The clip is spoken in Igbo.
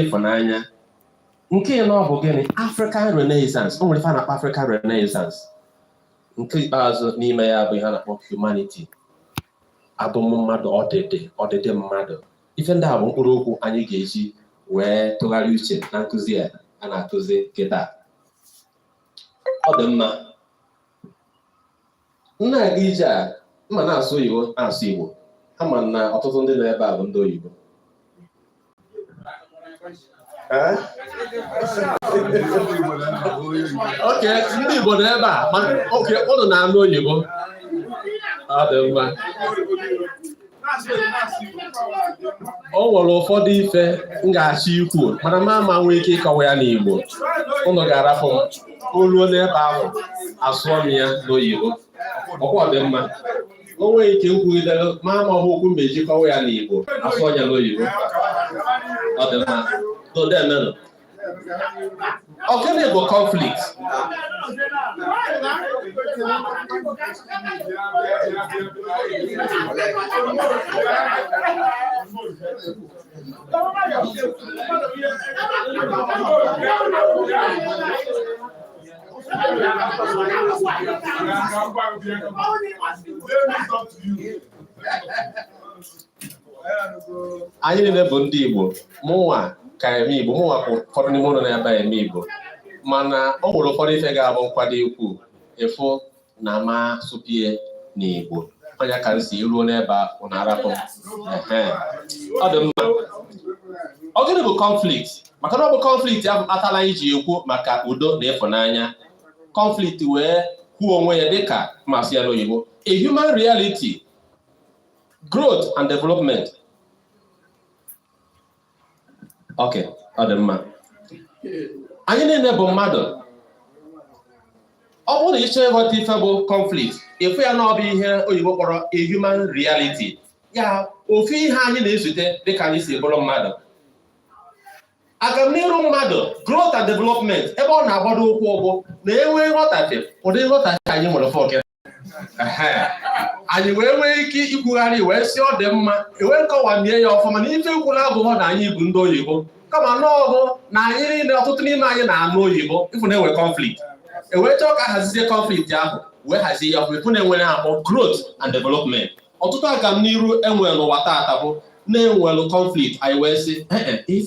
Ịfụnanya. Nke ịnọ bụ gịnị? African Renaissance. O nwere ife a na-akpọ African Renaissance. Nke ikpeazụ n'ime ya bụ ihe a na-akpọ humanity, abụm mmadụ, ọdịdị ọdịdị mmadụ. Ife ndị a bụ mkpụrụ okwu anyị ga-eji wee tụgharị uche na nkụzi a a na-akụzi kịta. Ọ dị mma. M na-aga ije a, mma na-asụ oyibo, na-asụ Igbo. Ama na ọtụtụ ndị nọ ebe a bụ ndị oyibo. Eh? Okay, ndị Igbo nọ ebe a, mana okay, ụnụ na-anụ oyibo. Ọ dị mma. O nwere ụfọdụ ife m ga-achọ ikwu, mana m ama nwee ike ịkọwa ya n'Igbo. Ụnụ ga-arapụ m, o ruo n'ebe ahụ, asụọ m ya n'oyibo. Ọkwa ọ dị mma? O nweghị ike nkwugidere ma amaghị okwu m eji kọwa ya n'Igbo, asụọ ya n'oyibo. Ọ dị mma. Dodemenụ. Ọ gịnị bụ conflict? Anyị niile bụ ndị Igbo. Mụnwa ka eme Igbo, mụnwa ka ụfọdụ n'ime ụnụ n'ebe a eme Igbo, mana o nwere ụfọdụ ife ga-abụ nkwado ikwu ịfụ na ma sụpie n'Igbo. Onye ka m si ruo n'ebe a, ụnụ arapụ. Ọ dị mma. Ọ gịnị bụ conflict? Maka na ọ bụ conflict ahụ kpatara anyị ji ekwu maka udo na ịfụnanya. Conflict wee kwuo onwe ya dịka masị ya n'oyibo, a human reality, growth and development. Okay, ọ dị mma. Anyị niile bụ mmadụ. Ọ bụrụ na ị chọọ ịghọta ife bụ conflict, ịfụ ya na ọ bụ ihe oyibo kpọrọ a human reality, ya ofu ihe anyị na-ezute dịka anyị si bụrụ mmadụ. Agamniru mmadụ, growth and development, ebe ọ na-agbado ụkwụ bụ na enwe nghọtafie, ụdị nghọtafie anyị nwere fọke, anyị wee nwee ike ikwugharị wee sị ọ dị mma, ewee nkọwamie ya ọfụma na ife ikwu na-abụghọ na anyị bụ ndị oyibo, kama na ọ bụ na anyị niile, ọtụtụ n'ime anyị na-anụ oyibo. Ịfụ na-enwe conflict, ewee chọọ ka hazizie conflict ahụ, wee hazie ya ọfụma. Ịfụ na-enwere akpọ growth and development. Ọtụtụ agamniru enwere n'ụwa taata bụ na-enwelu conflict. Anyị wee sị ife